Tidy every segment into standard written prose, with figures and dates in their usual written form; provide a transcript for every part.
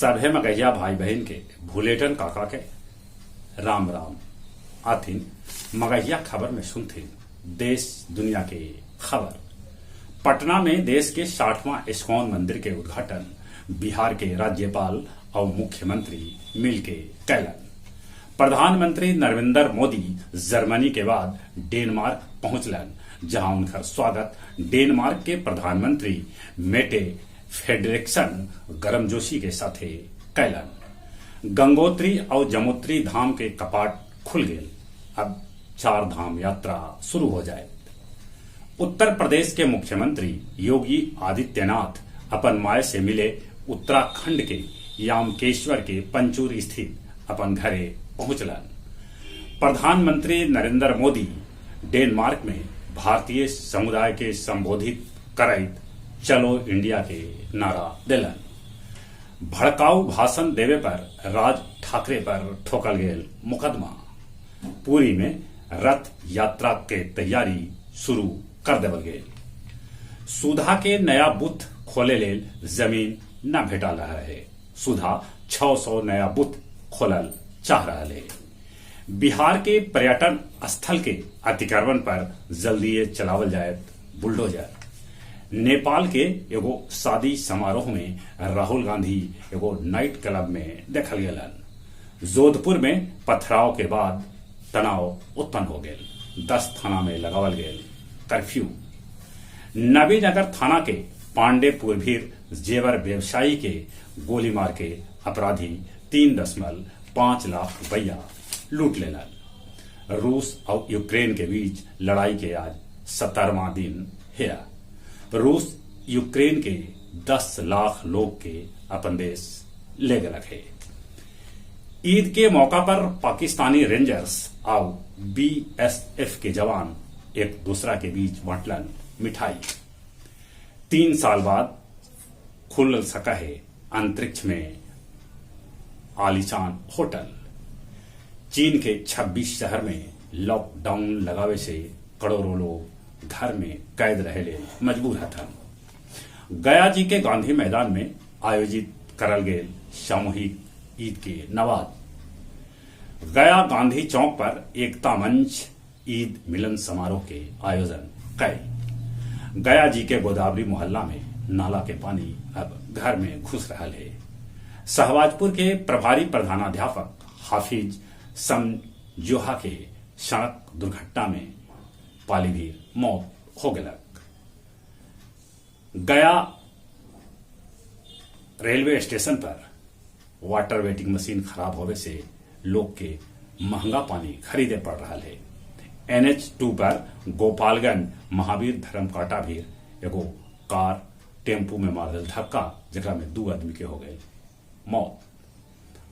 सभे मगहिया भाई बहिन के भुलेटन काका के राम राम। आथिन मगहिया खबर में सुनथिन देश दुनिया के खबर। पटना में देश के 60वां इस्कॉन मंदिर के उद्घाटन बिहार के राज्यपाल और मुख्यमंत्री मिलके कैलन। प्रधानमंत्री नरेंद्र मोदी जर्मनी के बाद डेनमार्क पहुंचलन, जहां उनकर स्वागत डेनमार्क के प्रधानमंत्री मेटे फेडरिक्सन गर्मजोशी के साथे कैलन। गंगोत्री और जमुत्री धाम के कपाट खुल गेल, अब चार धाम यात्रा शुरू हो जाए। उत्तर प्रदेश के मुख्यमंत्री योगी आदित्यनाथ अपन माय से मिले उत्तराखंड के यामकेश्वर के पंचूर स्थित अपन घरे पहुंचलन। प्रधानमंत्री नरेंद्र मोदी डेनमार्क में भारतीय समुदाय के संबोधित करैत चलो इंडिया के नारा देलन। भड़काऊ भाषण देवे पर राज ठाकरे पर ठोकल गेल मुकदमा। पुरी में रथ यात्रा के तैयारी शुरू कर देवल गेल। सुधा के नया बूथ खोले लेल जमीन न भेटा रहा है। सुधा 600 नया बूथ खोलल चाह रहा है। बिहार के पर्यटन स्थल के अतिक्रमण पर जल्दी चलावल जाए बुलडोजर। नेपाल के एगो शादी समारोह में राहुल गांधी एगो नाइट क्लब में देखल गेलन। जोधपुर में पथराव के बाद तनाव उत्पन्न हो गेल। 10 थाना में लगावल गेल कर्फ्यू। नबीनगर थाना के पांडेपुर भीर जेवर व्यवसायी के गोली मार के अपराधी 3.5 लाख रुपया लूट लेलन। रूस और यूक्रेन के बीच लड़ाई के आज 17वां दिन है। रूस यूक्रेन के 10 लाख लोग के अपन देश ले गलक है। ईद के मौका पर पाकिस्तानी रेंजर्स और बीएसएफ के जवान एक दूसरा के बीच बांटलन मिठाई। 3 साल बाद खुल सका है अंतरिक्ष में आलीशान होटल। चीन के 26 शहर में लॉकडाउन लगावे से करोड़ों लोग घर में कैद रहे ले मजबूर हथन। गया जी के गांधी मैदान में आयोजित करल गेल सामूहिक ईद के नवाज। गया गांधी चौक पर एकता मंच ईद मिलन समारोह के आयोजन कई। गया जी के गोदावरी मोहल्ला में नाला के पानी अब घर में घुस रहा है। सहवाजपुर के प्रभारी प्रधानाध्यापक हाफिज समजोहा के सड़क दुर्घटना में पालीभीर मौत हो गलक। गया रेलवे स्टेशन पर वाटर वेटिंग मशीन खराब होवे से लोग के महंगा पानी खरीदे पड़ रहा है। NH2 पर गोपालगंज महावीर धर्मकाटा भीर एगो कार टेम्पू में मारल धक्का, जकरा में 2 आदमी के हो गए मौत।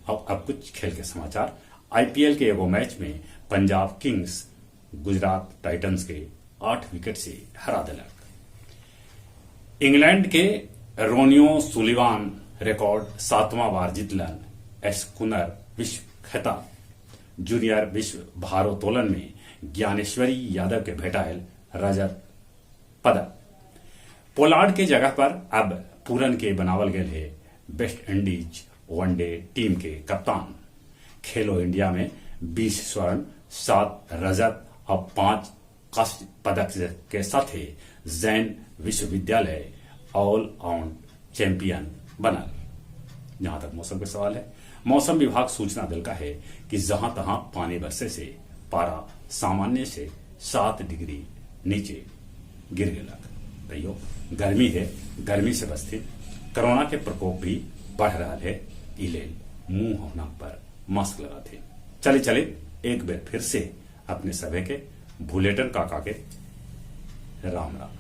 अब कुछ खेल के समाचार। आईपीएल के एगो मैच में पंजाब किंग्स गुजरात टाइटंस के 8 विकेट से हरा दिलक। इंग्लैंड के रोनियो सुलिवान रिकॉर्ड 7वां बार जीतलन एस्कुनर विश्व खिताब। जूनियर विश्व भारोत्तोलन में ज्ञानेश्वरी यादव के भेटायल रजत पदक। पोलार्ड के जगह पर अब पूरन के बनावल गए है वेस्ट इंडीज वनडे टीम के कप्तान। खेलो इंडिया में 20 स्वर्ण, 7 रजत और 5 कांस्य पदक के साथ जैन विश्वविद्यालय ऑल राउंड चैंपियन बनल। जहां तक मौसम का सवाल है, मौसम विभाग सूचना दिलका है कि जहां तहां पानी बरसे से पारा सामान्य से 7 डिग्री नीचे गिर गया। तैयो गर्मी है, गर्मी से बचते। कोरोना के प्रकोप भी बढ़ रहा है, इले मुंह और नाक पर मास्क लगाते। चले चले एक बार फिर से अपने सभे के भुलेटन काका के राम राम।